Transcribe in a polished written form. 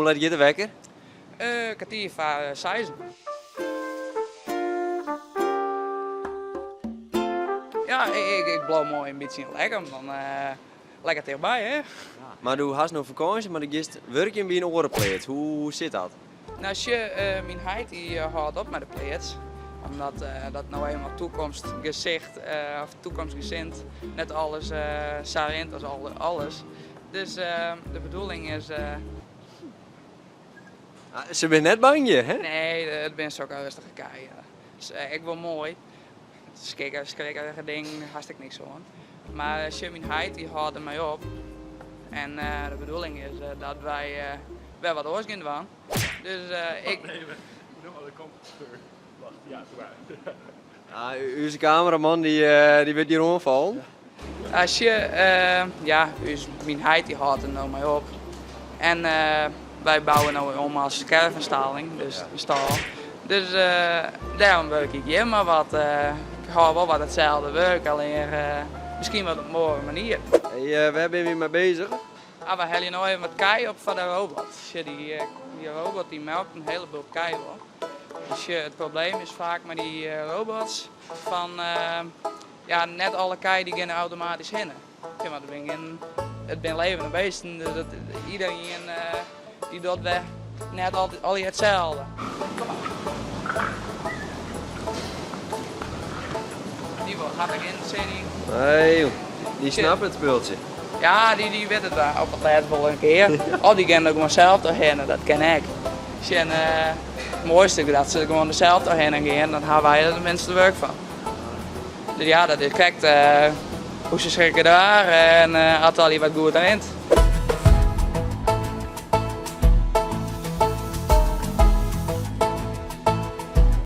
let giet de wekker? Kertier foar seizen. Ja, ik bliuw moai in bytsje yn Lekkum, dan lekker tichtby, hè. Mar do hast no fakânsje, mar do giest wurkjen by in oare pleats. Hoe sit dat? No sjoch, myn heit dy hâldt op mei de pleats, omdat dat no eenmaal toekomstgesicht of toekomstgezind net alles sa rint as alles. Dus de bedoeling is. Se binne net bang hjir, hè? Nee, it binne sokke rêstige kij. Is ek wol moai. Skrikkerige dingen hast ek niks oan. Mar sjoch, myn heit dy hâldt dermei op. En de bedoeling is dat wy wer wat oars gean dwaan. Dus ik. Ja, ús kameraman dy wurdt hjir oanfallen. Sjoch, ja, ús, myn heit dy hâldt der no mei op. En wy bouwe no om as caravanstaling, dus in stâl. Dus dêrom wurkje ik hjir mar wat. Ik hâld wol wat itselde wurk, allinnich miskien wat op in oare manier. Hey, wêr binne wy mei bezich? Ah, wy helje no even wat kij op foar de robot. Sjoch, dy robot dy melkt in hiele bult kij op. Sjoch, it probleem is faak mei dy robots fan ja, net alle kij dy geane automatysk hinne. Ja, want it binne gjin, it binne levende beesten, dus dat, iederien dy docht wer net altyd allegear itselde. Kom mar. Dy wol, hat der gjin sin yn. Nee, joh. Dy snapt it spultsje. Ja, dy wit it op it lêst wol in kear. Of dy gean der gewoan sels trochhinne, dat kin ek. Sjen, it moaiste is dat se der gewoan sels trochhinne gean, dan ha wy der it minste wurk fan. Dus ja, dat is krekt hoe se schrikken daar en as al wat goed rint.